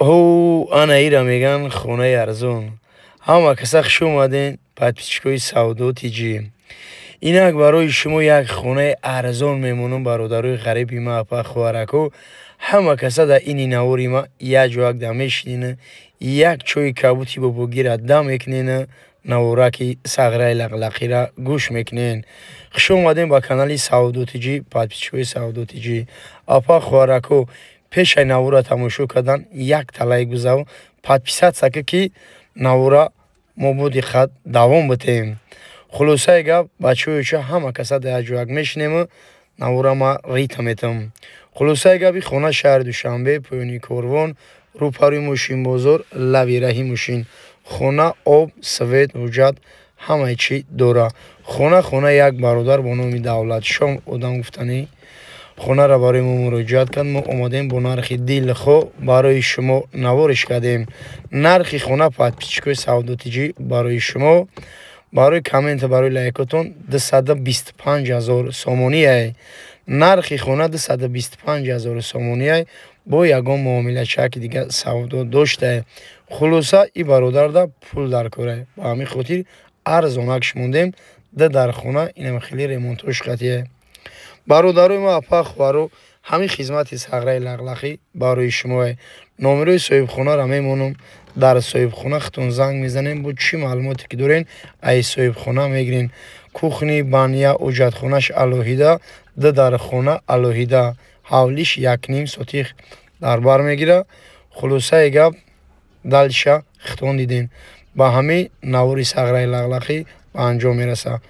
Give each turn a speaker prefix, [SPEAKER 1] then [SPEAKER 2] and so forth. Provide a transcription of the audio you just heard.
[SPEAKER 1] Ҳу, ана ира меган хонаи арзон. Ҳама каса хуш омаден, подписчикои Савдо ТЖ. Инак барои шумо як хонаи арзон мемонам, бародарои ғариби ма, апа, хоҳарако. Ҳама каса дар ини навори ма як ҷояк да мешинена, як чойи кабути бобогира дам мекунена, навораки сағраи лақлақира гӯш мекунен. Хуш омадем ба канали Савдо ТЖ, подписчикои Савдо ТЖ. Апа, хоҳарако, пешаи навора тамошо кардан як талай гузав, подписаться ки навора мо бо диққат давом битем. Хулосаи гап, бачаҳои оча, ҳама каса дар як ҷояк мешинему навора ма рита метам. Хулосаи габи, хона шаҳри Душанбе, поёни корвон, рӯпарӯи мошинбозор, лави раҳи мошин. Хона об, свет, ҳуҷҷат, ҳамаи чӣ дора. Хона хонаи як бародар бо номи Давлатшом одам гуфтанӣ. Хонаро барои мо муроҷиат кард, мо омадем, бо нархи дилхоҳ барои шумо навориш кардем. Нархи хона, подписчикои Савдо ТЖ, барои шумо, барои коммента, барои лайкотон 225 ҳазор сомоние. Нархи хона 225 ҳазор сомоние, бо ягон муомилачаки дига савдо доштае. Хулоса, и бародарда пул дар кора. Ба ҳамин хотир арзонакш мондем, д дар хона инам хеле ремонтош қатие. Бародарои ма, апа, хоҳаро, ҳамин хизмати сағраи лақлақӣ барои шумое. Номерои соҳибхонаро мемонам, дар соҳибхона худтон занг мезанем, бо чӣ маълумоте ки дорен, ай соҳибхона мегирен. Кухни, баня, ҳоҷатхонаш алоҳида, д дар хона алоҳида, ҳавлиш 1,5 сотих дар бар мегира. Хулосаи гап, дальше худтон дидем. Ба ҳамин навори сағраи лақлақӣ ба анҷом мерасад.